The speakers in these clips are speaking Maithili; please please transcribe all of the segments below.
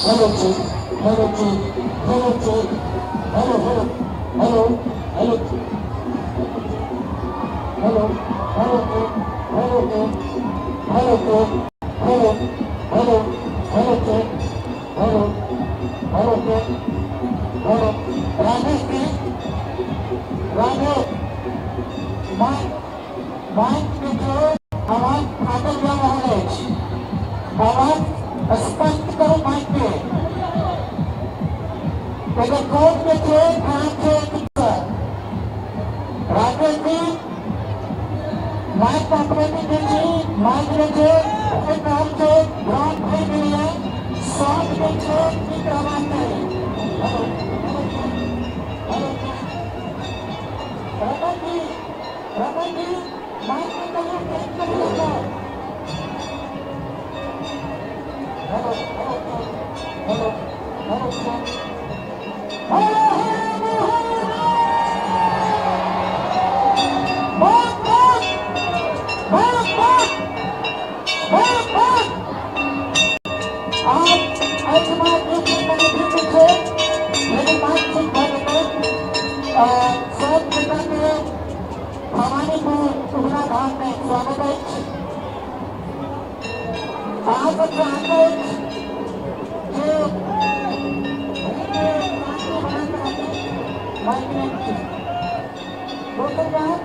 Hello check hello check hello check hello hello hello hello hello hello check hello check hello check hello hello hello check hello hello check hello Rajesh ji Rajesh mic mic के जे आवाज फाटल जा रहल अछि आवाज स्पष्ट करू माइक के एकर कोड के छै खराब छै राजेश जी माइक ऑपरेटिंग जे छै माइक जे छै फाटि रहल छै ब्लॉक भए गेलैए साउंड जे छै ठीक रहबाक चाही hello hello Raman ji Raman ji mic के कहियो चेक करियौ sir hello hello hello hello hello सब गोटाके भवानीपुर उगना धाममे स्वागत अछि। अहाँ सब चाहैत अछि जे क्रांति बना के राखी मैथिली। दोसर बात,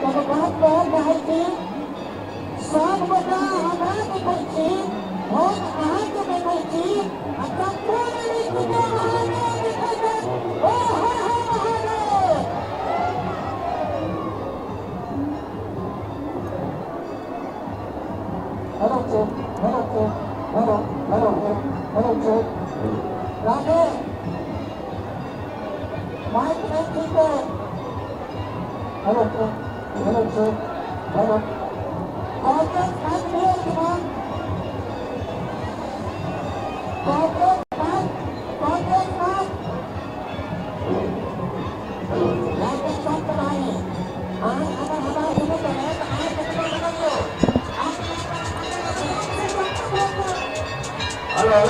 एगो बात कहल चाहै छी, सब गोटा हमरा देखै छी, हम अहाँके देखै छी आ सम्पूर्ण विश्वके महादेव देखै छथि। ओ हर हर Mahadev. Hello check hello check hello hello hello check Radhe mic नहीं ठीक है। Hello check hello check hello Congress mic नहीं है Congress mic Congress mic light कम बनाइए। अहाँ अगर हमरा सुनू तऽ अहाँ कतबो बनबियौ। हेलो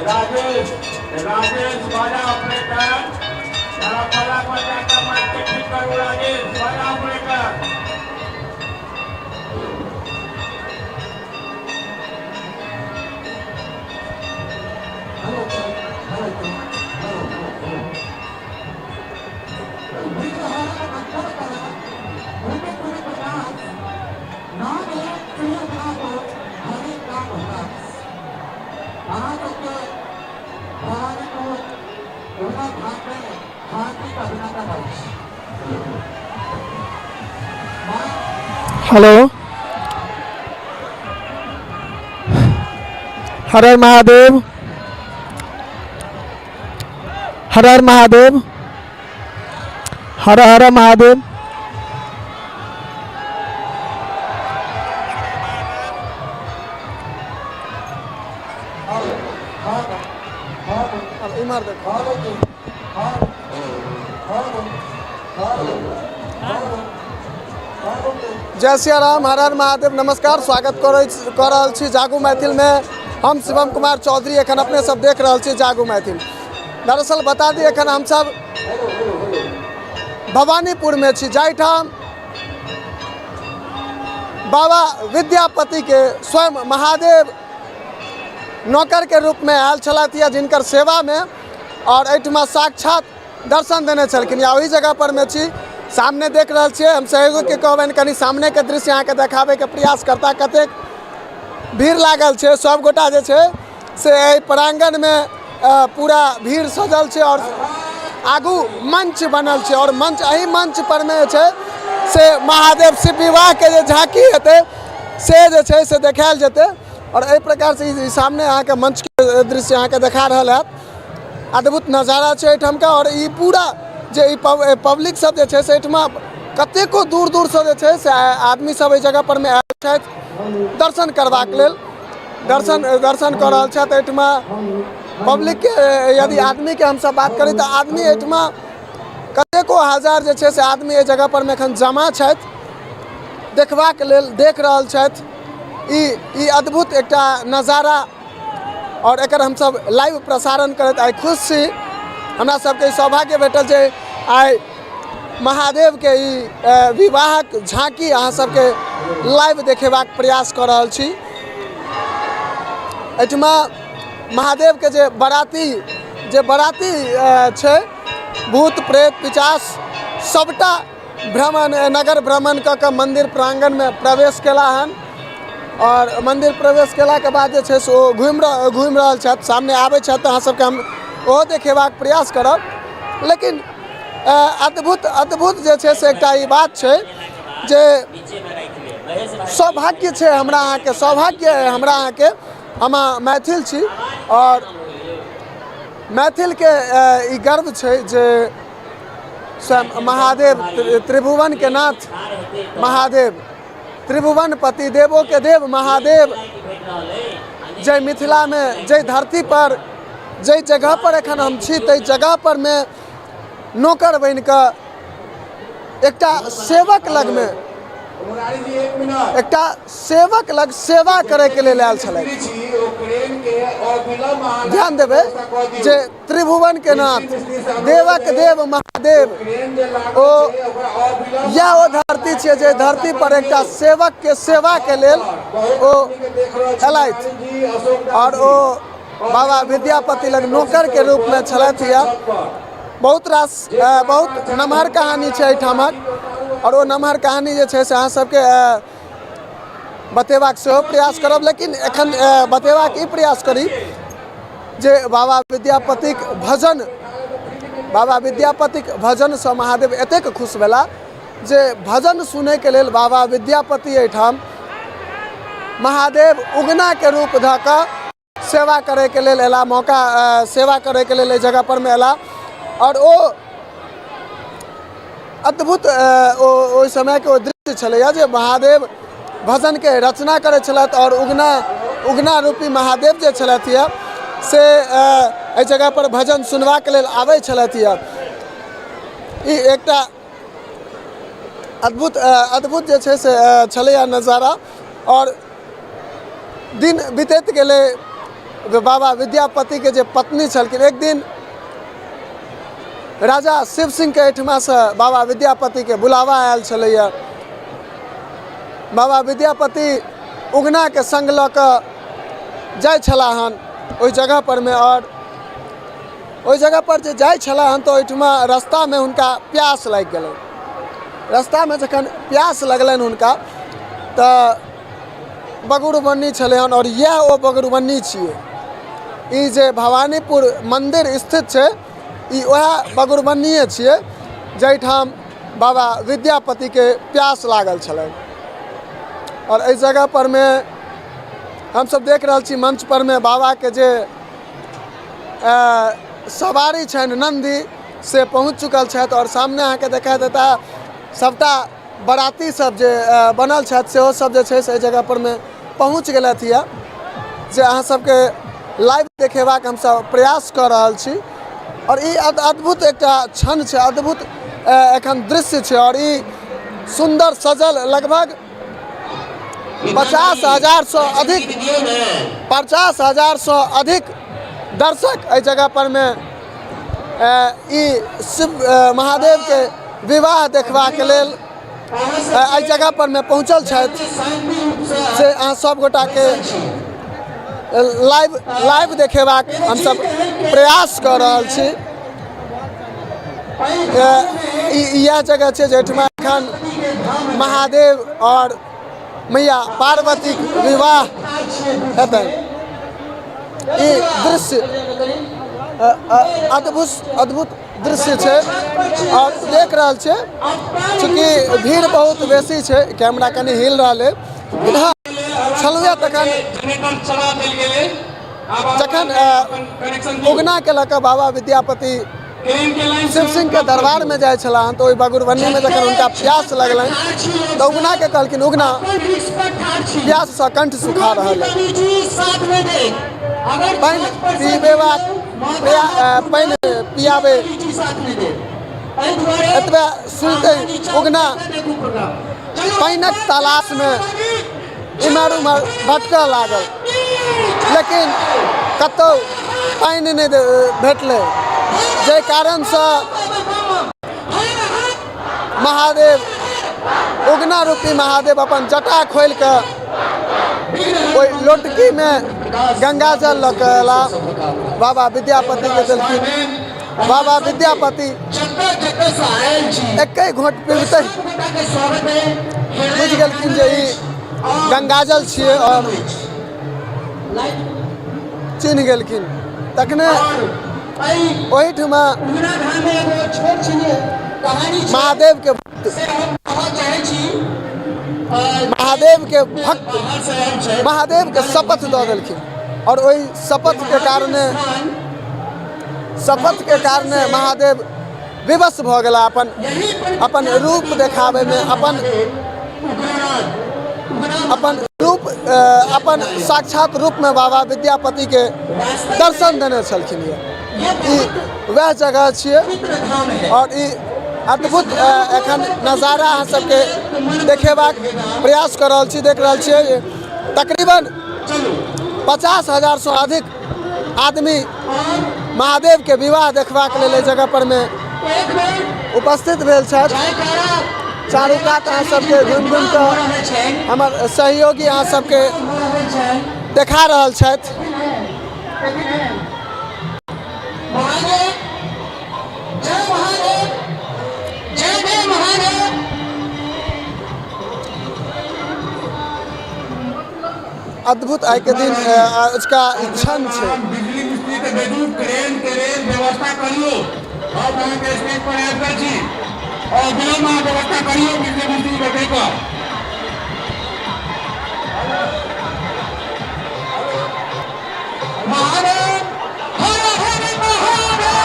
राजेश राजेश बाजा ऑपरेटर जरा पला पर जाकर माइक के ठीक करू। राजेश बाजा operator. Hello check hello check hello hello विश्वहरण अक्षर कला उनके पूरे प्रकाश नाम एक प्रिय को हरे काम होगा। अहाँ सबके भवानीपुर उगना धाममे हार्दिक अभिनंदन अछि। हेलो हर हर महादेव हर हर महादेव हर हर महादेव। जय सिया राम हर हर महादेव। नमस्कार, स्वागत कऽ रहल छी जागू मैथिलमे। हम शिवम कुमार चौधरी। एखन अपने सब देख रहल छी जागू मैथिल। दरअसल बता दी, एखन हमसब भवानीपुरमे छी, जाहिठाम बाबा विद्यापतिके स्वयं महादेव नौकरके रूपमे आयल छलथि या जिनकर सेवामे और एहिठमा साक्षात दर्शन देने छलखिन, या ओहि जगह पर मे छी। सामने देख रहल छियै। हम सहयोगीके कहबनि कनि सामनेके दृश्य अहाँके देखाबैके प्रयास करता। कतेक भीड़ लागल छै, सब गोटा जे छै से एहि प्राङ्गणमे पूरा भीड़ सजल छै और आगू मंच बनल छै और मंच एहि मंच पर मे जे छै से महादेव शिव विवाहके जे झाँकी हेतै से जे छै से देखायल जेतै। और एहि प्रकारसँ ई सामने अहाँके मंचके दृश्य अहाँके देखा रहल हैत। अद्भुत नजारा छै एहिठामका। आओर ई पूरा जे ई पब्लिक सब जे छै से एहिठमा कतेको दूर दूरसँ जे छै से आदमी सब एहि जगह परमे आयल छथि दर्शन करबाक लेल। दर्शन दर्शन कऽ रहल छथि। एहिठमा पब्लिकके यदि आदमीके हमसब बात करी तऽ आदमी एहिठमा कतेको हजार जे छै से आदमी एहि जगह परमे एखन जमा छथि देखबाक लेल, देख रहल छथि। ई ई अद्भुत एकटा नजारा आओर एकर हमसभ लाइव प्रसारण करैत आइ खुश छी। हमरा सबके ई सौभाग्य भेटल जे आइ महादेवके ई विवाहक झाँकी अहाँ सबके लाइव देखेबाक प्रयास कऽ रहल छी। एहिठमा महादेवके जे बराती छै, भूत प्रेत पिचास सबटा भ्रमण नगर भ्रमण कऽ कऽ मन्दिर प्राङ्गणमे प्रवेश केला हन आओर मन्दिर प्रवेश केलाके बाद जे छै से ओ घुमि रहल छथि। सामने आबै छथि तऽ अहाँ सबके हम ओहो देखेबाक प्रयास करब। लेकिन अद्भुत अद्भुत जे छै से एकटा ई बात छै जे सौभाग्य छै हमरा अहाँके, सौभाग्य अइ हमरा अहाँके, हम मैथिल छी आओर मैथिलके ई गर्व छै जे स्वयं महादेव त्रिभुवनके नाथ महादेव, त्रिभुवनपति देवोके देव महादेव जय मिथिलामे, जाहि धरतीपर, जाहि जगहपर एखन हम छी ताहि जगहपर मे नौकर बनिकऽ एकटा सेवक लगमे, एकटा सेवक लग सेवा करैके लेल आयल छलथि। ध्यान देबै जे त्रिभुवन के नाथ देवक देव महादेव ओ इएह ओ धरती छियै जे धरती पर एकटा सेवक के सेवा के लेल ओ एलथि आओर ओ बाबा विद्यापति लग नौकर के रूप में छलथि। यऽ बहुत रास बहुत नमहर कहानी छै एहिठामक आओर ओ नमहर कहानी जे छै से अहाँ सबके बतेबाक सेहो प्रयास करब, लेकिन एखन बतेबाक ई प्रयास करी जे बाबा विद्यापतिक भजन, बाबा विद्यापतिक भजनसँ महादेव एतेक खुश भेला जे भजन सुनैके लेल बाबा विद्यापति एहिठाम महादेव उगनाके रूप धऽ कऽ सेवा करैके लेल एला, मौका सेवा करैके लेल एहि जगह परमे एला आओर ओ अद्भुत ओ ओहि समयके ओ दृश्य छलैए जे महादेव भजनके रचना करै छलथि आओर उगना उगना रूपी महादेव जे छलथि यऽ से एहि जगहपर भजन सुनबाक लेल आबै छलथि यऽ। ई एकटा अद्भुत अद्भुत जे छै से छलैए नजारा। आओर दिन बितैत गेलै। बाबा विद्यापतिके जे पत्नी छलखिन, एक दिन राजा शिव सिंहके एहिठमासँ बाबा विद्यापतिके बुलावा आयल छलैए। बाबा विद्यापति उगनाके सङ्ग लऽ कऽ जाइ छलाह हन ओहि जगह परमे आओर ओहि जगह पर जे जाइ छलाह हन तऽ ओहिठमा रास्तामे हुनका प्यास लागि गेलनि। रास्तामे जखन प्यास लगलनि हुनका तऽ बगुरबन्नी छलै हन आओर इएह ओ बगुरबन्नी छियै। ई जे भवानीपुर मन्दिर स्थित छै ई वएह बगुरबन्निए छियै जाहिठाम बाबा विद्यापतिके प्यास लागल छलनि। आओर एहि जगह परमे हमसब देख रहल छी मंच परमे बाबाके जे सवारी छनि नन्दी से पहुँच चुकल छथि आओर सामने अहाँके देखा देता सबटा बराती सब जे बनल छथि सेहो सब जे छै से एहि जगह परमे पहुँच गेलथि यऽ, जे अहाँ सबके लाइव देखेबाक हमसब प्रयास कऽ रहल छी। आओर ई अद्भुत एकटा क्षण छै, अद्भुत एखन दृश्य छै आओर ई सुन्दर सजल लगभग 50,000सँ अधिक, 50,000सँ अधिक दर्शक एहि जगह परमे ई शिव महादेवके विवाह देखबाक लेल एहि जगह परमे पहुँचल छथि से अहाँ सब गोटाके लाइव लाइव देखेबाक हमसब प्रयास कऽ रहल छी। इएह जगह छै जाहिठमा एखन महादेव आओर मैया पार्वतीक विवाह हेतनि। ई दृश्य अद्भुत अद्भुत दृश्य छै आओर देख रहल छै चूँकि भीड़ बहुत बेसी छै, कैमरा कनि हिल रहल अइ। हँ छलहुँ तखन जखन उगनाके लऽ कऽ बाबा विद्यापति शिव सिंहके दरबारमे जाइ छलाह तऽ ओहि बगुरबन्नीमे जखन हुनका प्यास लगलनि तऽ उगनाके कहलखिन उगना प्याससँ कंठ सुखा रहल अइ, पानि पीबेबाक पानि पियाबे। एतबे सुनिते उगना पानिक तलाशमे इम्हर उम्हर भटकऽ लागल, लेकिन कतहु पानि नहि भेटलै, जाहि कारणसँ महादेव उगना रूपी महादेव अपन जटा खोलि कऽ ओहि लोटकीमे गंगा जल लऽ कऽ अयला, बाबा विद्यापतिके देलखिन। बाबा विद्यापति एके घोंट पीबिते बुझि गेलखिन जे ई गंगाजल छियै आओर चिन्ह गेलखिन। तखने ओहिठमा महादेवके महादेवके भक्त महादेवके शपथ दऽ देलखिन आओर ओहि शपथके कारणे शपथके कारणे महादेव विवश भऽ गेला अपन अपन रूप देखाबैमे, अपन अपन रूप अपन साक्षात रूपमे बाबा विद्यापतिके दर्शन देने छलखिन। यऽ ई वएह जगह छियै आओर ई अद्भुत एखन नजारा अहाँ सबके देखेबाक प्रयास कऽ रहल छी। देख रहल छियै जे तकरीबन 50,000सँ अधिक आदमी महादेवके विवाह देखबाक लेल एहि जगह पर मे उपस्थित भेल छथि। चारू कात अहाँ सबके घुमि घुमि कऽ हमर सहयोगी अहाँ सबके देखा रहल छथि। अद्भुत आइके दिन आजुका क्षण छै। बिजली मिस्त्री के भेजू, क्रेन के रेल व्यवस्था करियो और अहाँ के स्टेज पर आबि गेल छी और विलम्ब अहाँ व्यवस्था करियो बिजली मिस्त्री के कहि कऽ। महादेव हर हर महादेव।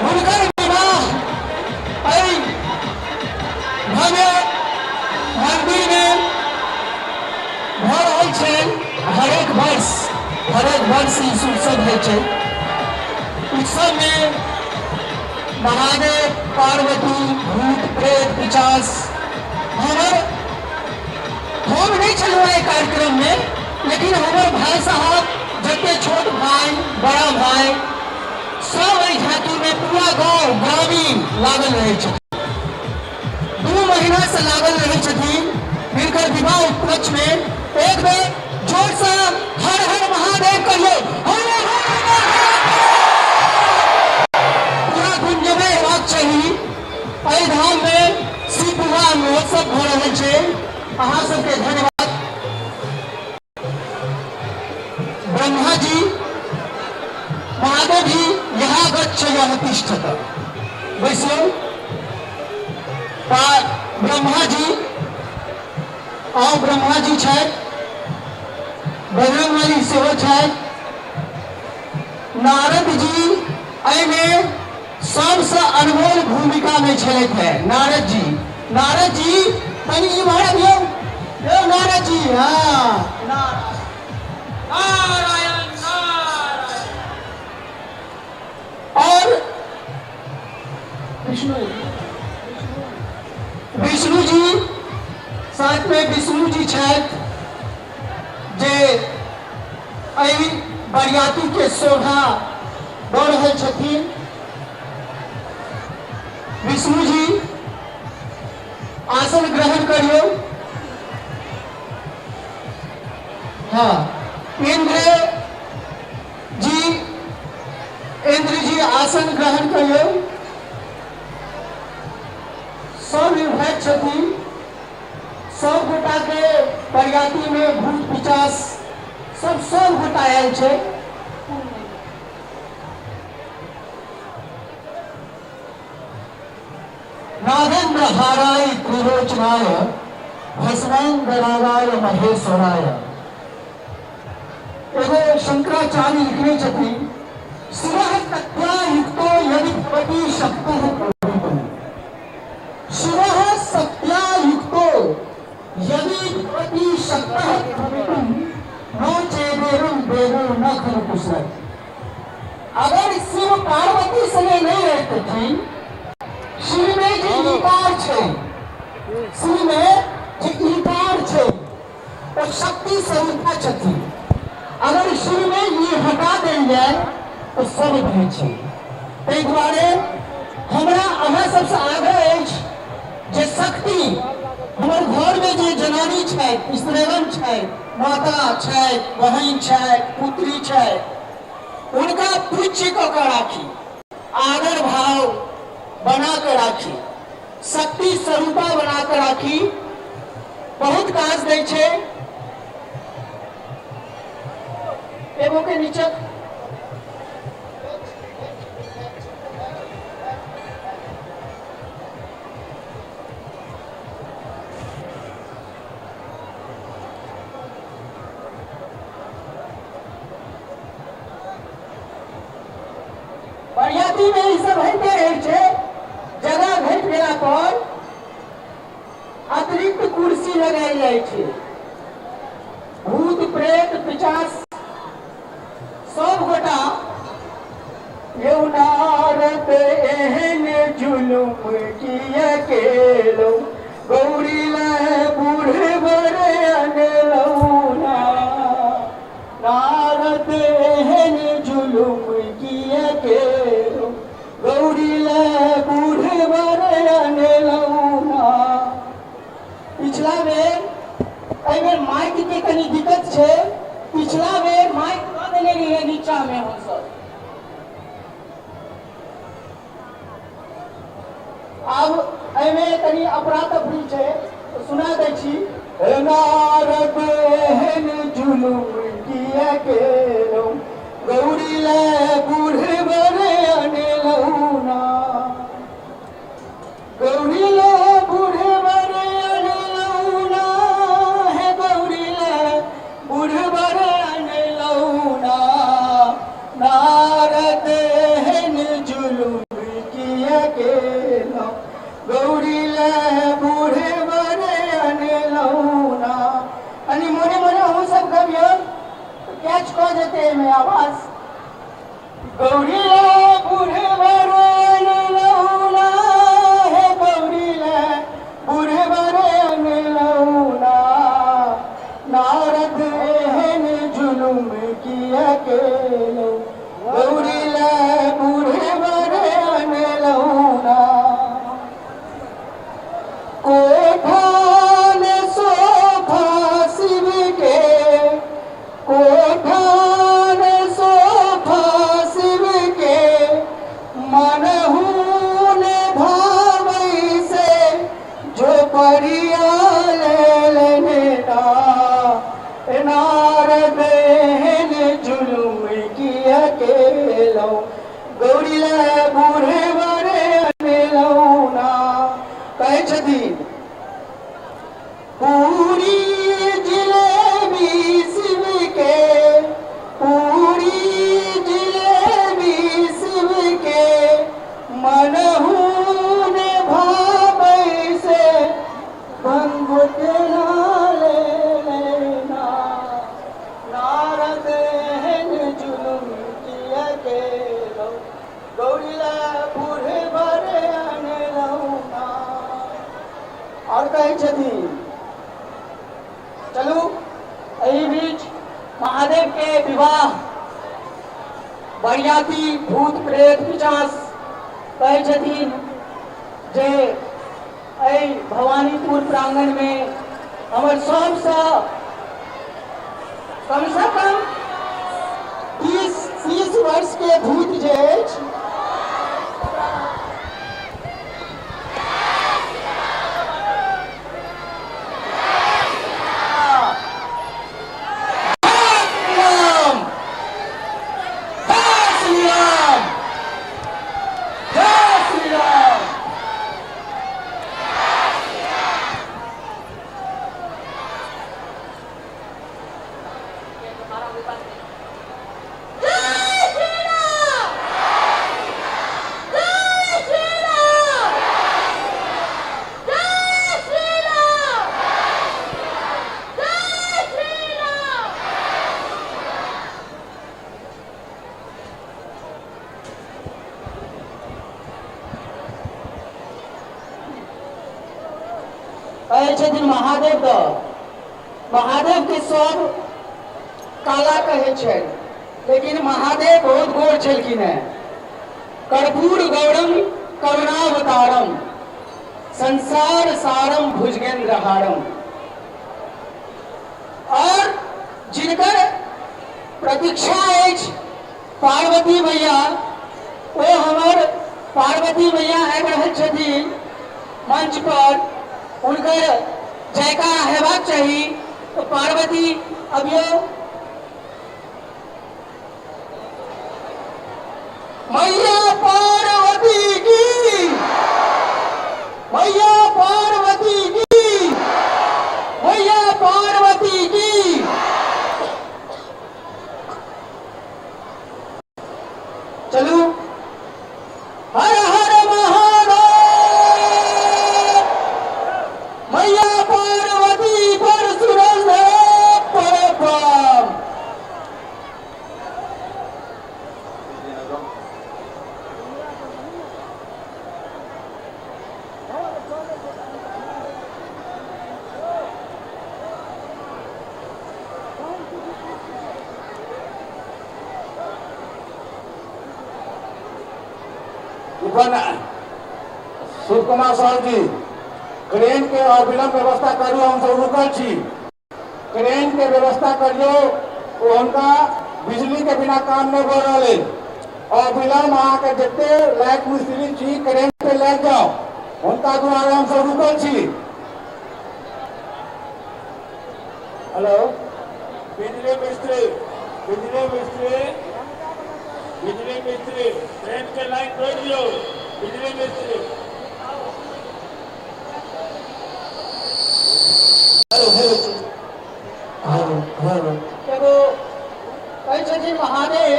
हुनकर विवाह एहि भव्य मंदिर में भऽ रहल छै। हरेक वर्ष, हरेक वर्ष ई उत्सव होइ छै। उत्सव में महादेव पार्वती भूत प्रेत पिचास हमर हम नहीं छलहुँ एहि कार्यक्रम में, लेकिन हमर भाई साहब जते छोट भाई बड़ा भाई सब एहि झांकी में पूरा गांव ग्रामीण लागल रहै छथिन। 2 महीना से लागल रहै छथिन हिनकर विवाह उपलक्ष्य में। एक बेर जोर से हर हर महादेव कहियो, हर हर महादेव। पूरा गुंजबे हेबाक चाही। एहि धाम में शिव विवाह महोत्सव भऽ रहल छै। अहाँ सबके धन्यवाद। ब्रह्मा जी महादेव जी यहाँ गच्छ यह तिष्ठत बैसो। ब्रह्मा जी आओ, ब्रह्मा जी छथि, बजरंगबली सेहो छथि। नारद जी एहिमे सबसँ अनमोल भूमिकामे छलथि है। नारद जी, नारद जी कनि इम्हर अबियौ यौ नारद जी। हाँ, नारायण नारायण। और विष्णु, विष्णु जी साथ में विष्णु जी छथि जे एहि बरियाती के शोभा दऽ रहल छथिन। विष्णु जी आसन ग्रहण करियौ। हाँ, इंद्र जी, इंद्र जी आसन ग्रहण करियौ। सब निर्भय छथिन, सब गोटा के बरियाती में भूत पिचास सब सब गोटा आयल छै। नागेंद्र हाराय त्रिलोचनाय भस्मांगरागाय महेश्वराय। एगो शंकराचार्य लिखने छथिन, शिवः सत्या युक्तो यदि भवति शक्तिः प्रभुतम्। शिवः सत्या युक्तो यदि भवति शक्तः प्रभुतम् नो चेदेवं देवो न खलु कुशल। अगर शिव पार्वती संगे नहीं रहतथिन, शिव में जे इकार छै, शिव में जे इकार छै, ओ शक्ति स्वरूपा छथिन। अगर शुरूमे ई हटा देल जाय तऽ सब भय छै। ताहि दुआरे हमरा अहाँ सबसँ आग्रह अछि जे शक्ति हमर घरमे जे जनानी छथि, स्त्रीगण छथि, माता छथि, बहिन छथि, पुत्री छथि, हुनका पूज्य कऽ कऽ राखी, आदर भाव बना कऽ राखी, शक्ति स्वरूपा बना कऽ राखी। बहुत काज दै छै। एगो के नीचे बरियातीमे ई सब होइते रहै छै। जगह घटि गेला पर अतिरिक्त कुर्सी लगायल जाइ छै। भूत प्रेत पिचास सब गोटा यौ नारद एहन जुलुम किया केलौ, गौरी लए बूढ़ बर अनलौ ना। नारद एहन जुलुम किया केलौ, गौरी लए बूढ़ बर अनलौ ना। पिछला बेर, एहि बेर माइक के कनि दिक्कत छै। पिछला बेर माइक दऽ देने रहियै नीचा मे हमसब। आब एहिमे कनि अफरा तफरी छै, सुना दै छी। हे नारद एहन जुलुम किया केलौ, गौरी लए बूढ़ बर अनलौ ना। गौरी लए बूढ़ बर अनलौ ना, हे गौरी लए बूढ़ बर अनलौ ना। नारद एहन जुलुम किया केलौ, गौरी लए बूढ़ बर अनलौ ना। कनि मोने मोने अहूँ सब गबियौ तऽ कैच कऽ जेतै एहिमे आवाज। गौरी लए बूढ़ बर अनलौ ना, हे गौरी लए बूढ़ बर अनलौ ना। नारद एहन जुलुम किया केलौ, गौरी लए बूढ़ बर अनलौ ना। कोठान सोफा शिव के, कोठान सोफा शिव के, मनहु ने भावै से जो परिया लेने ना। नारद एहन जुलुम किया केलौ, गौरी लए बूढ़े बरे अनलौ ना। कहै छथिन पूरी जिलेबी शिव के, पूरी जिलेबी शिव के, मनहु ने भाबै से भंगुट ना ले लेना। नारद एहन जुलुम किया केलौ, गौरी लए बूढ़ बर अनलौ ना। आओर कहै छथिन, चलू एहि बीच महादेव के विवाह बरियाती भूत प्रेत पिचास कहै छथिन जे एहि भवानीपुर प्रांगणमे हमर सबसँ कमसँ कम 30 वर्षके भूत जे अछि, राम जय श्री राम, जय श्री राम। कहै छथिन महादेव तऽ महादेव के सब काला कहै छै, लेकिन महादेव बहुत गोर छलखिन हेँ। कर्पूर गौरम करुणावतारम संसार सारम भुजगेंद्र हारम। और जिनकर प्रतीक्षा अछि पार्वती मैया, ओ हमर पार्वती मैया आबि रहल छथिन मंच पर, हुनकर जयकार हेबाक चाही। तऽ पार्वती अबियौ। मैया पार्वती की, मैया पार्वती की, मैया पार्वती की। चलू, हर हर महादेव, मैया पार्वती पर सुरज पर। शिव कुमार साहु जी, क्रेन के अविलंब व्यवस्था करू, हम सब रुकल छी। क्रेन के व्यवस्था करियो, ओ हुनका बिजली के बिना काम नहीं भऽ रहल अछि। अविलंब अहाँके जते लाइट मिस्त्री छी, क्रेन पे लागि जाउ, हुनका दुआरे हम सब रुकल छी। हेलो, बिजली मिस्त्री, बिजली मिस्त्री, बिजली मिस्त्री, ट्रेन के लाइन तोड़ि दियौ बिजली मिस्त्री। एगो कहै छथिन महादेव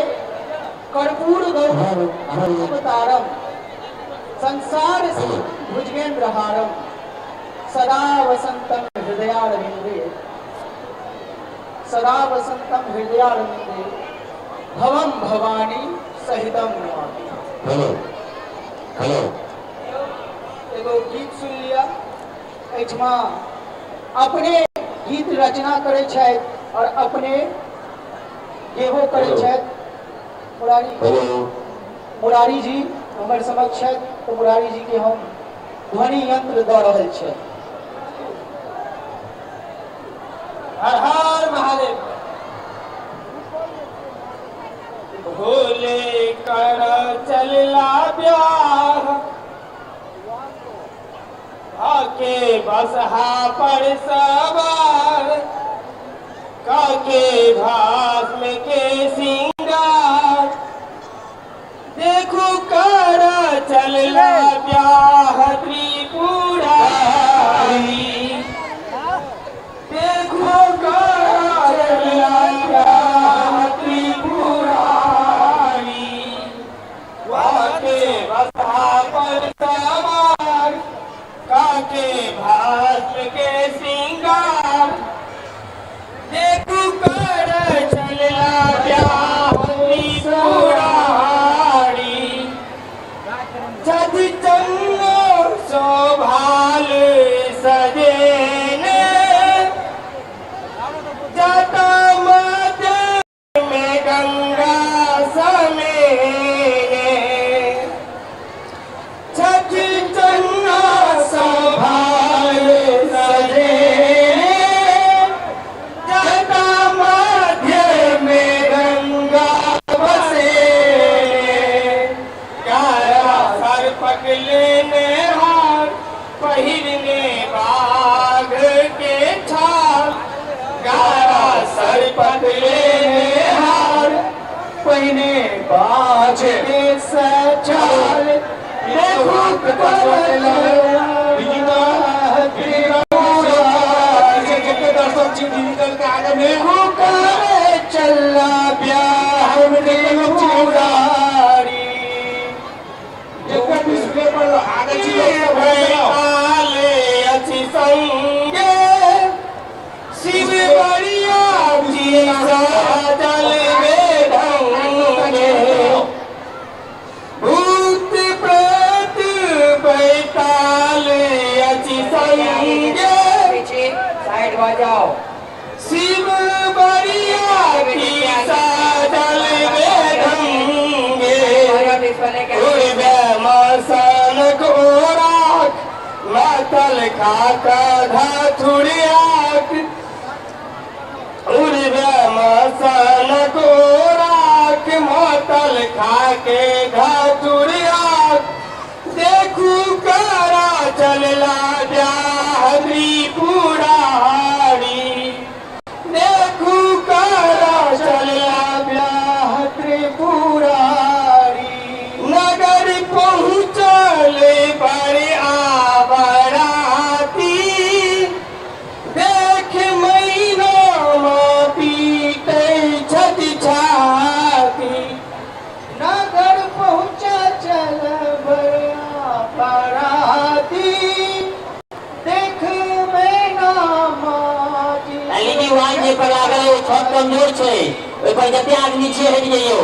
कर्पूर गौरम संसार भुजगेंद्र हारम सदा वसंतम हृदयारविंदे, सदा वसंतम हृदयारविंदे भवम भवानी सहितम नमामि। हेलो हेलो, एगो गीत सुन लिअ। एहिठमा अपने गीत रचना करै छथि और अपने गेबो करै छथि मुरारी। हेलो, मुरारी जी हमर समक्ष छथि, तऽ मुरारी जी के हम ध्वनि यंत्र दऽ रहल छियै। हर हर महादेव। भोले कर चलला ब्याह, आके बसहा पर सवार, काके भास्म के सिंगार, देखू कर चलला ब्याह त्रिपुरारी, देखू कर चलला ब्याह त्रिपुरारी, काके बसहा पर सवार, काके भास्म के सिंगार, देखू कर चलला ब्याह त्रिपुरारी, जद चंगो शोभाल सजेने, जटा मध्य में गंगा समेने, छठ चन्ना शोभाल सजेने, जटा मध्य में गंगा बसे, काया सर पकड़ने हार, पहिरने बाघ के छाल, गारा सर पकड़ने हार, पहिने बाज के सचाल, देखू जते दर्शक छी डिजिटल के आगे में, देखू कर चलला ब्याह त्रिपुरारी, जते डिस्प्ले पर आगे छी लोक सब भरि जाउ। अछि संगे शिव बरिया जी साजल बेढंगे, भूत प्रेत बैताल अछि संगे, पीछे साइड भऽ जाओ। शिव बरिया मसनक ओराक मातल खाक धथुरियाक उड़बे मसनक ओराक मातल खाके धथुरियाक देखू करा चलला ब्याह त्रिपुरारी देखू करा चलला ब्याह त्रिपुरारी नगर पहुँचल पर आबराती देख मैना पीटै छथि छाती नगर पहुँचा चल बराती देख मैना माटी एलईडी वाल जे पर लागल है ओ छत कमजोर छै, ओहि पर जते आदमी छियै हटि जइयौ।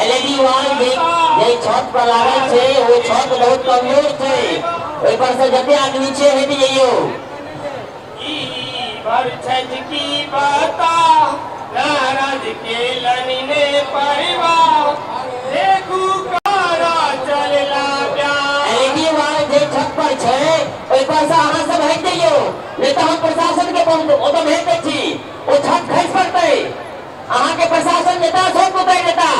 एलईडी वाल जे जे छत पर लागल छै ओ छत बहुत कमजोर छै, ओहि पर से जते आदमी छियै हटि जइयौ। ई बर छथि की बता नारद के लनि ने परिवार देखू कारा चलला ब्याह। एलईडी वाल जे छत पर छै ओहि पर से अहाँ सब हटि जइयौ, नहि तऽ हम प्रशासन के पहुँच ओतऽ भेज दै छी, ओ छत खसि पड़तै। अहाँके प्रशासन नेता सब उतारि देता,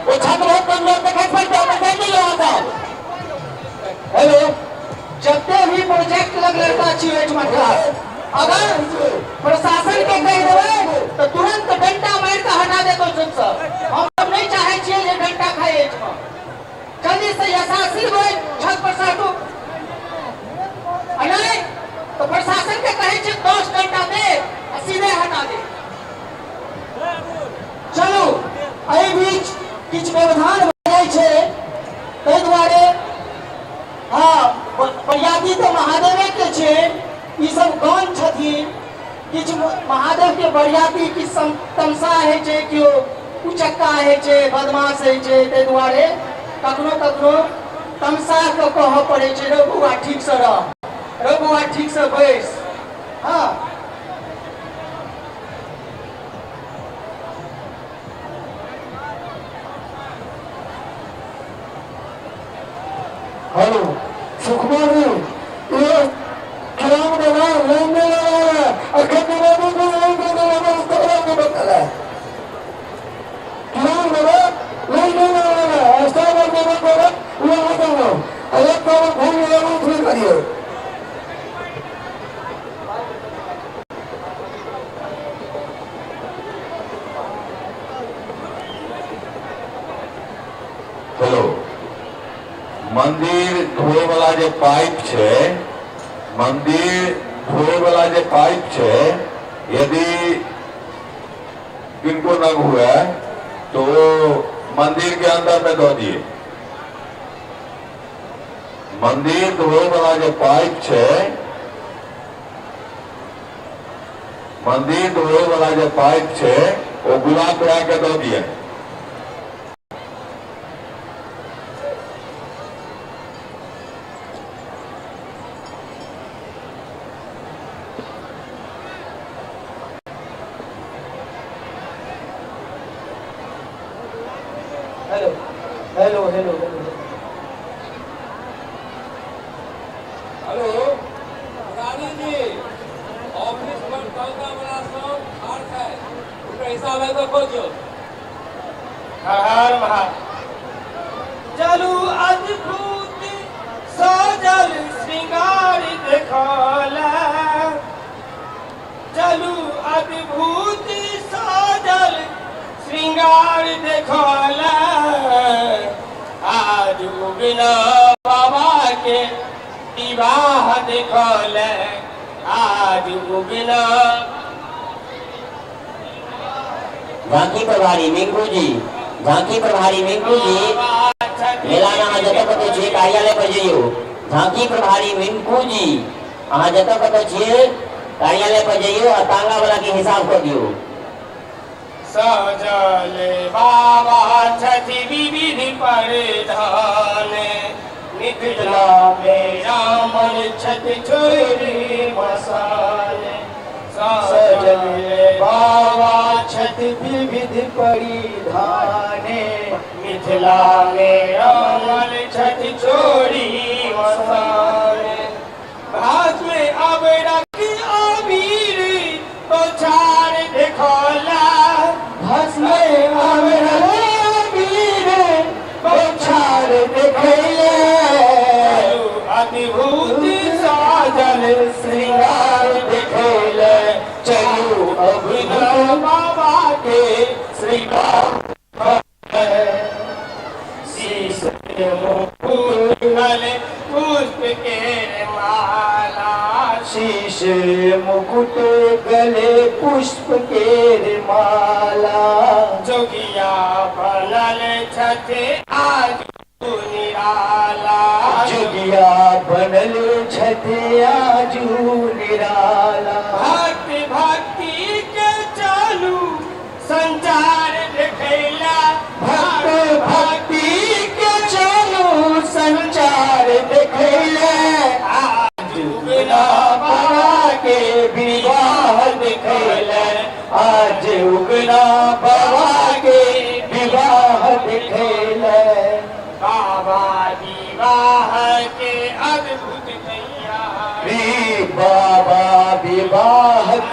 ओ छत बहुत कमजोर छै, खसि पड़तै, ओतऽ हटि जइयौ अहाँ सब। हेलो, जते भी प्रोजेक्ट लग लड़का छी ओहिठमा ठाढ़, अगर प्रशासन के कहि देबै तऽ तुरंत डंडा मारि कऽ हटा देत ओहिठाम सँ। हम सब नहि चाहै छियै जे डंडा खाइ एहिठमा। जल्दी से यथाशीघ्र ओहि छत पर से हटू, आ नहि तऽ प्रशासन के कहै छियै 10 डंडा दे आ सीधे हटा दे। चलू, एहि बीच किछु व्यवधान भऽ जाइ छै, ताहि दुआरे हँ बरियाती तऽ महादेवे के छै, ई सब गण छथिन। किछु महादेव के बरियाती किछु तमसा होइ छै, केओ उचक्का होइ छै, बदमाश होइ छै, ताहि दुआरे कखनो कखनो तमसा कऽ कहऽ पड़ै छै, रौ बौआ ठीकसँ रह, रौ बौआ ठीकसँ बैस। हँ हेलो सुखमा जी, ये किराम देना लाइन नहीं लगा रहा है, अखन देना नहीं लाइन नहीं लगा रहा है, उसका लाइन नहीं बदल रहा है। किराम देना लाइन नहीं लगा रहा है, ऐसा बात नहीं बोल रहा, ये मत करो। अरे तो भूल गया हूँ, फिर करिए। हेलो, मंदिर धोए वाला जे पाइप छै, मंदिर धोए वाला जे पाइप छै, यदि किनको न हुए तो वो मंदिर के अंदर में दो दिए। मंदिर धोए वाला जे पाइप छै, मंदिर धोए वाला जे पाइप छै, वो गुलाब भैया के दो दिए। Hello hello hello hello hello Rani ji, office पर टंका वाला सब ठाढ़ छै, ओकर हिसाब है तो खोजो। हर हर महा चलू अद्भुत सजल श्रृंगार देखला, चलू अद्भुत सजल श्रृंगार देखला, आज उगना बाबा के विवाह देखला, आज उगना। झांकी प्रभारी मिंकू जी, झांकी प्रभारी मिंकू जी, मेला में अहाँ जतऽ कतौ छियै कार्यालय पर जइयौ। झांकी प्रभारी मिंकू जी, अहाँ जतऽ कतौ छियै कार्यालय पर जइयौ आ तांगा वाला के हिसाब कऽ दियौ। सजल बाबा छथि विविध परिधान, मिथिला में रामन छथि छोड़ि मसान। सजल बाबा छथि विविध परिधाने, मिथिला में अमल छठि छोड़ी मसान भस्म अबरक अबीर बौछार देखला भस्म अबरक अबीर बौछार देखैले अद्भुत साजल श्रृंगार देखैले चलू अभिनव बाबा के श्रृंगार शीश मुकुट गले पुष्प के माला शीश मुकुट गले पुष्प के माला जोगिया बनल छथे आज निराला जोगिया बनल छथे आजू निराला भक्ति भक्ति के चालू संचार देखैला भक्त भक्ति के चलू संचार देखैला आज उगना बाबा के विवाह देखैला आज उगना बाबा के विवाह देखैला बाबा विवाह के अद्भुत तैयारी बाबा विवाहक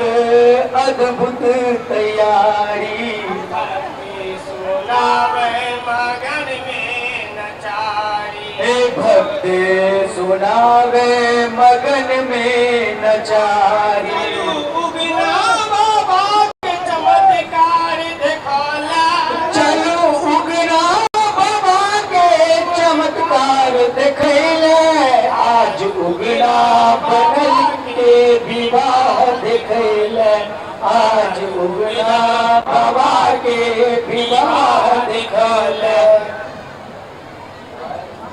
अद्भुत तैयारी भक्ति सुनावे मगन में नचारी हे भक्ति सुनावे मगन में नचारी उगना बाबा के चमत्कार देखला चलू उगना बाबा के चमत्कार देखैले आज उगना बनल के विवाह देखैले आज उगना बाबा के विवाह देखले।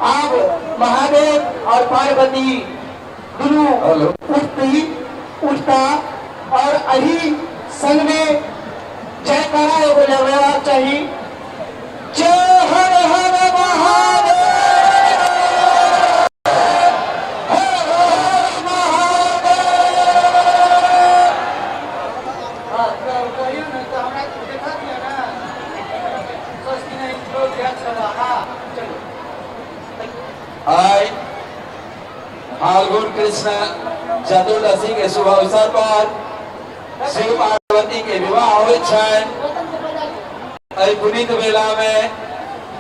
आब महादेव और पार्वती दुनू उठती उठता और अही संग में जयकारा एगो लगेबाक चाही। जय हर हर महादेव, हर हर महादेव। हाँ, तऽ कहियौ ने तऽ हमरा देखा दिअ ने। स्वस्ति नहि हाँ चलू। आइ फाल्गुन कृष्ण चतुर्दशी के शुभ अवसर पर शिव पार्वती के विवाह होइ छनि। एहि पुनीत बेला में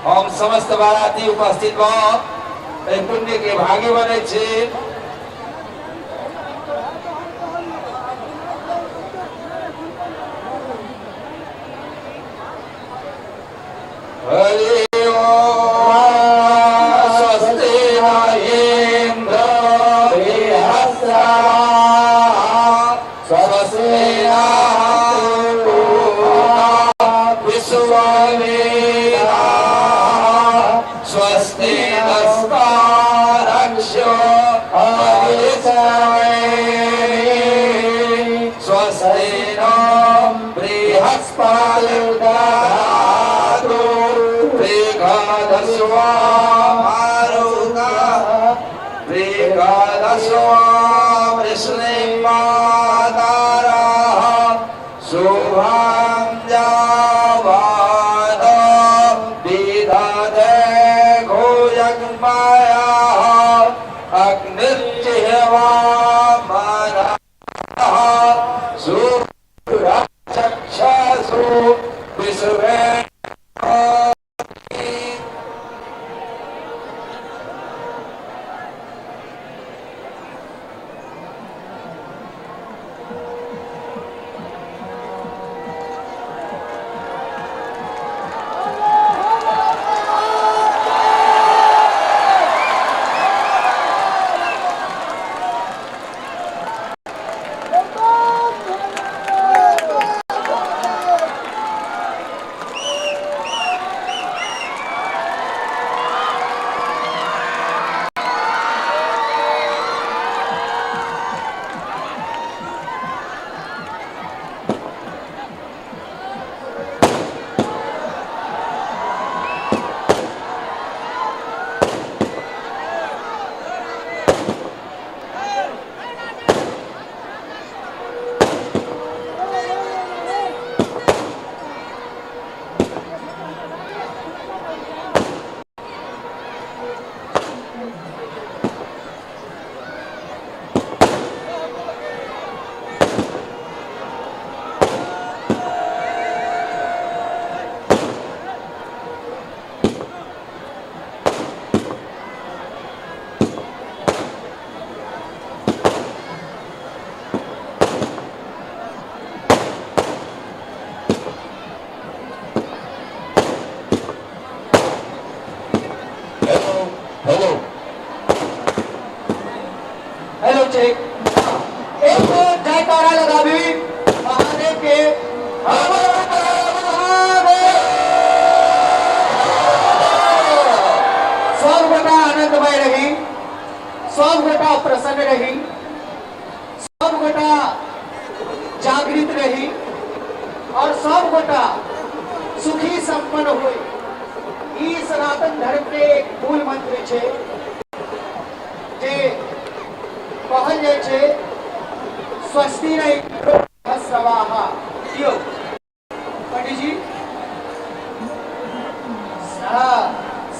हम समस्त बाराती उपस्थित भऽ एहि पुण्य के भागी बनै छी। हरि ओम स्वस्ति न इन्द्र बृहस्पतिः स्वस्ति नः पूषा विश्ववेदाः स्वस्ति नस्तार्क्ष्यो अरिष्टनेमिः स्वस्ति नो बृहस्पतिर्दधातु बृहदश्वा मारुतः बृहदश्वा वृष्णिमातारः शुभं जावान विदधे घोयग्मयः अग्निर्जिह्वा मनः सूरचक्षसु विश्वे। Hello check. एक बेर जयकारा लगाबी महादेव के। हर हर महादेव। सब गोटा आनंदमय रही, सब गोटा प्रसन्न रही, सब गोटा जागृत रही और सब गोटा सुखी संपन्न होई। ई सनातन धर्म के एक मूल मंत्र छै जे कहल जाइ छै स्वस्ति नहि स्वाहा। दियौ पंडित जी। हाँ,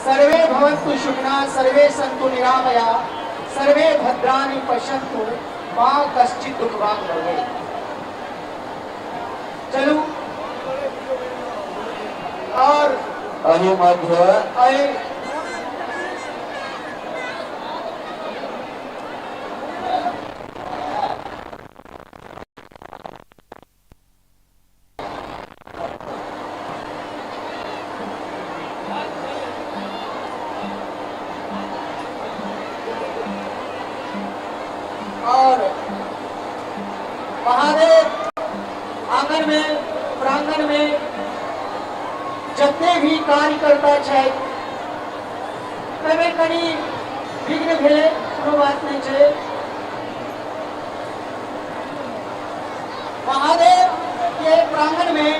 सर्वे भवन्तु सुखिनः, सर्वे सन्तु निरामया, सर्वे भद्राणि पश्यन्तु, मा कश्चित् दुःखभाग् भवेत्। चलू और एहि मध्य एहि और महादेव आंगन में, प्रांगण में जते भी कार्यकर्ता छथि, एहिमे कनि विघ्न भेलै, कोनो बात नहि छै। महादेव के प्रांगण में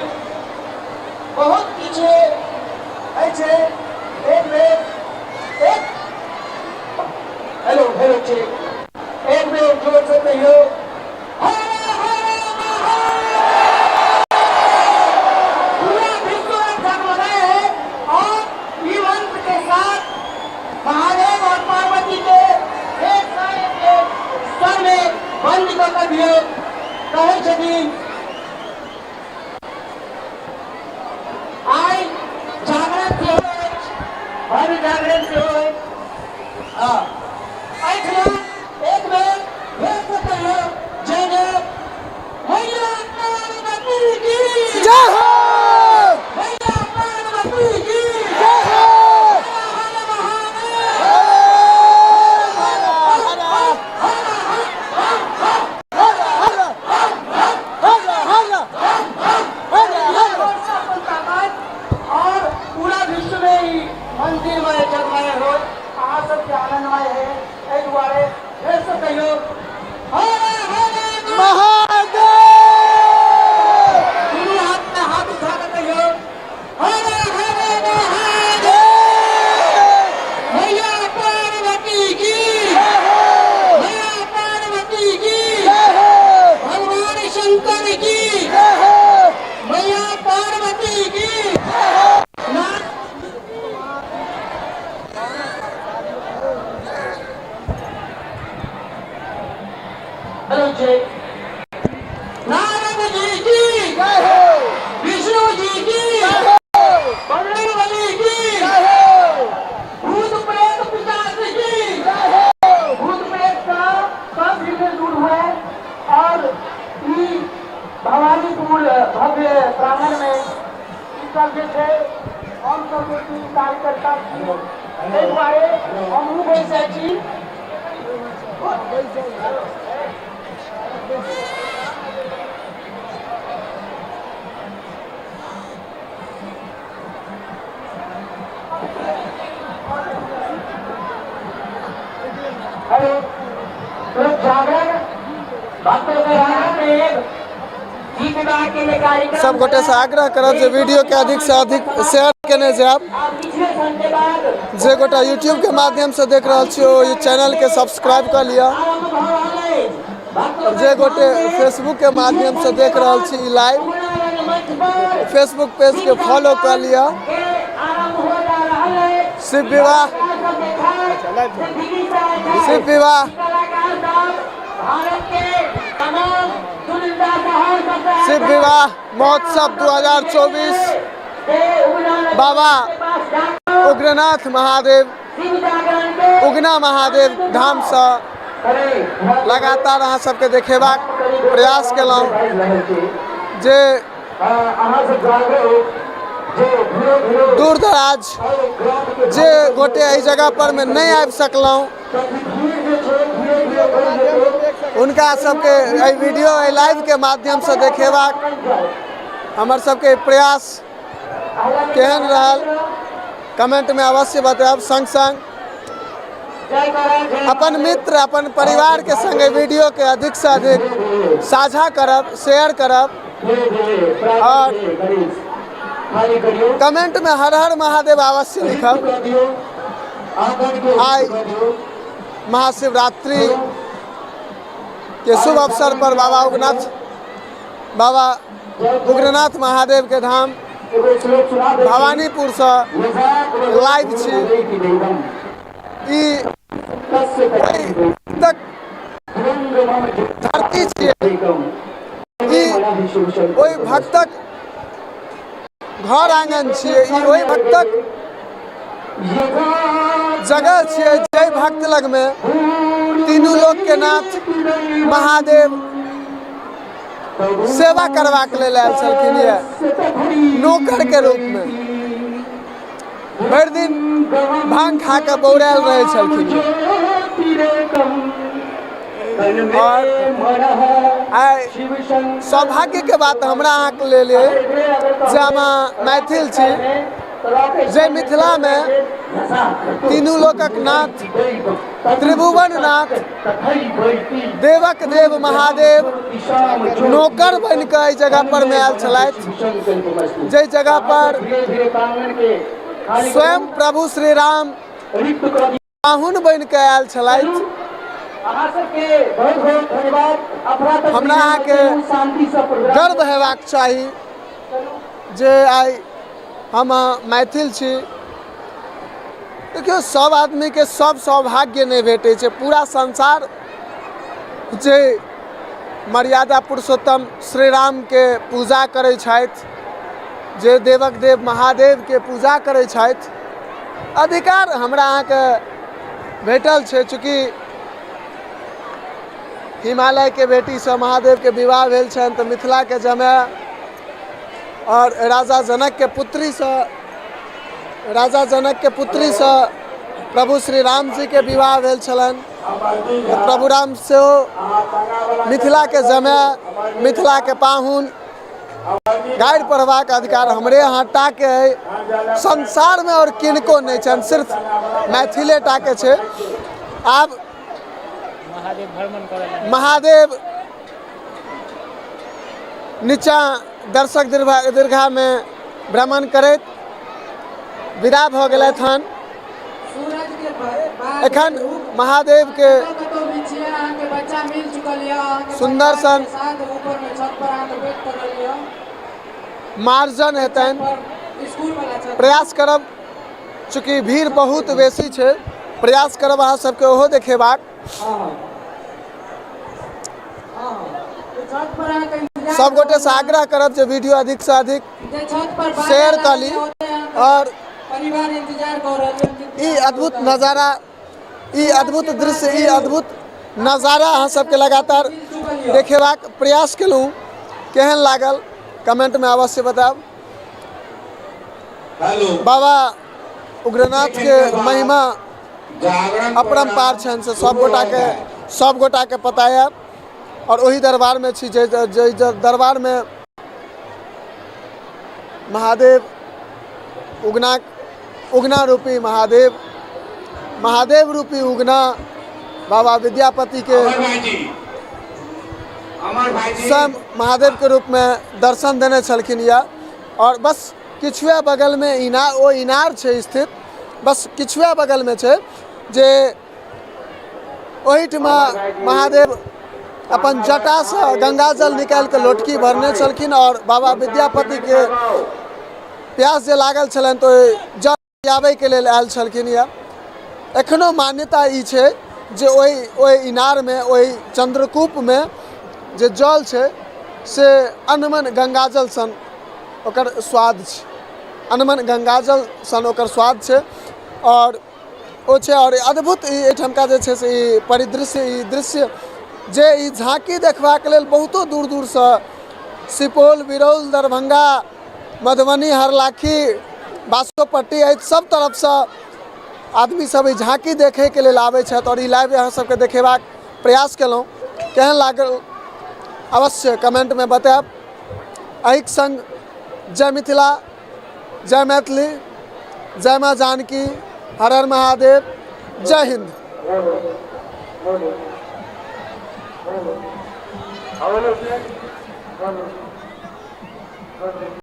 बहुत किछु होइ छै। एक बेर एक हेलो हेलो चेक। एक बेर जोर से कहियो, हर हर महादेव। पूरा विश्व जगमगाए है और ई मंत्र के साथ महादेव और पार्वती के एक साथ के स्वर में बंद कऽ कऽ दियौ। कहै छथिन आइ जागरण सेहो अछि, भव्य जागरण सेहो अछि। हँ, एहिठमा एक बेर फेरसँ कहियौ, जय जय मैया पार्वती की जय हो। मैया पार्वती की जय हो। हर हर महादेव। हर हर हर हर हर हर हर हर। अपन ताकत और पूरा विश्व में ई मंदिर में जगमय हो, अहाँ सबके आनंदमय है। एहि दुआरे फेरसँ कहियौ, हर हर महादेव। दुनू हाथ में हाथ उठा कऽ कहियौ, हर हर महादेव। मैया पार्वती की। जय हो। मैया पार्वती की। जय हो। भगवान शंकर की। जय हो। मैया पार्वती की। जय हो। नाथ। हेलो जय नारद जी की। जय हो। विष्णु जी की। जय हो। बजरंगबली की। जय हो। भूत प्रेत पिशाच की। जय हो। भूत प्रेत का सब विघ्न दूर हुए और ई भवानीपुर भव्य प्रांगण में ई सब जे छै, हम सब जे छी कार्यकर्ता छी, ताहि दुआरे हमहूँ बैसै छी। हेलो, तो जागरण भक्तों के आंगन में एक गीत विवाह के लिए कार्यक्रम। सब गोटे से आग्रह करब जे वीडियो के अधिक से अधिक शेयर केने जायब। आप पिछले संडे बाद जे गोटा यूट्यूब के माध्यम से देख रहल छी, ओ चैनल के सब्सक्राइब कर लिअ। आरंभ भऽ रहल अछि भक्तों और जे गोटे फेसबुक के माध्यम से देख रहल छी ई लाइव, मंच पर फेसबुक पेज के फॉलो कर लिअ। के आरंभ हो जा रहल अछि। शिव विवाह, शिव विवाह, कलाकार सब भारत के तमाम चुनिंदा शहर सबसे शिव विवाह महोत्सव 2024, बाबा उग्रनाथ महादेव, उगना महादेव धाम से लगातार अहाँ सबके देखेबाक प्रयास केलहुँ जे दूर दराज जे गोटे एहि जगह पर में नहि आबि सकलहुँ। हुनका सबके एहि वीडियो एहि लाइवके माध्यमसँ देखेबाक हमर सबके प्रयास केहन रहल कमेंटमे अवश्य बतायब। सङ्ग सङ्ग अपन मित्र अपन परिवारके सङ्गे वीडियोके अधिकसँ अधिक साझा करब, शेयर करब आओर कमेंटमे हर हर महादेव अवश्य लिखब। आइ महाशिवरात्रि के शुभ अवसर पर बाबा उगनाथ बाबा उग्रनाथ महादेव के धाम भवानीपुरसँ लाइव छी। ई तक धरती छियै, ई ओहि भक्तक घर आङ्गन छियै, ई ओहि भक्तक जगह छियै जाहि भक्त लगमे तीनू लोकके नाथ महादेव सेवा करबाक लेल आयल छलखिन यऽ नौकरके रूपमे। भरि दिन भांग खा कऽ बौरायल रहै छलखिन। और आइ सौभाग्यके बात हमरा अहाँके लेल अइ जे हम मैथिल छी, जे मिथिलामे तीनू लोकक नाथ त्रिभुवन नाथ देवक देव महादेव नौकर बनि कऽ एहि जगह पर मे आयल छलथि, जाहि जगह पर स्वयं प्रभु श्री राम पाहुन बनि कऽ आयल छलथि। हमरा अहाँके गर्व हेबाक चाही जे आइ हम मैथिल छी। देखियौ, सब आदमीके सब सौभाग्य नहि भेटै छै। पूरा संसार जे मर्यादा पुरुषोत्तम श्री रामके पूजा करै छथि, जे देवक देव महादेवके पूजा करै छथि, अधिकार हमरा अहाँके भेटल छै। चूँकि हिमालयके बेटीसँ महादेवके विवाह भेल छनि तऽ मिथिलाके जमाय, आओर राजा जनकके पुत्रीसँ राजा जनकके पुत्रीसँ प्रभु श्री राम जीके विवाह भेल छलनि, तऽ प्रभु राम सेहो मिथिलाके जमाय, मिथिलाके पाहुन। गारि पढ़बाक अधिकार हमरे अहाँ टाके अइ, संसारमे आओर किनको नहि छनि, सिर्फ मैथिले टाके छै। आब महादेव नीचाँ दर्शक दीर्घामे भ्रमण करैत विदा भऽ गेलथि हन। एखन महादेवके सुन्दर सन मार्जन हेतनि। प्रयास करब, चूँकि भीड़ बहुत बेसी छै, प्रयास करब अहाँ सबके ओहो देखेबाक। सब गोटेसँ आग्रह करब जे वीडियो अधिकसँ अधिक शेयर कऽ ली आओर ई अद्भुत नजारा, ई अद्भुत दृश्य, ई अद्भुत नजारा अहाँ सबके लगातार देखेबाक प्रयास केलहुँ। केहन लागल कमेंटमे अवश्य बतायब। बाबा उग्रनाथके महिमा अपरम्पार छनि से सब गोटाके सब गोटाके पता यऽ। आओर ओहि दरबारमे छी जे दरबारमे महादेव उगना, उगना रूपी महादेव, महादेव रूपी उगना बाबा विद्यापतिके स्वयं महादेवके रूपमे दर्शन देने छलखिन यऽ। आओर बस किछुए बगलमे इनार, ओ इनार छै स्थित, बस किछुए बगलमे छै जे ओहिठमा महादेव अपन जटासँ गङ्गाजल निकालि कऽ लोटकी भरने छलखिन आओर बाबा विद्यापतिके प्यास जे लागल छलनि तऽ ओहि जल पियाबैके लेल आयल छलखिन यऽ। एखनो मान्यता ई छै जे ओहि इनारमे, ओहि चन्द्रकूपमे जे जल छै से अनमन गङ्गाजल सन ओकर स्वाद छै, अनमन गङ्गाजल सन ओकर स्वाद छै आओर ओ छै। आओर अद्भुत ई एहिठामका जे छै से ई परिदृश्य, ई दृश्य जे ई झाँकी देखबाक लेल बहुतो दूर दूरसँ सुपौल, बिरौल, दरभंगा, मधुबनी, हरलाखी, बासोपट्टी एहि सब तरफसँ आदमी सब ई झाँकी देखैके लेल आबै छथि। आओर ई लाइव अहाँ सबके देखेबाक प्रयास केलहुँ। केहन लागल अवश्य कमेंटमे बतायब। एहिके संग जय मिथिला, जय मैथिली, जय माँ जानकी, हर हर महादेव, जय हिंद।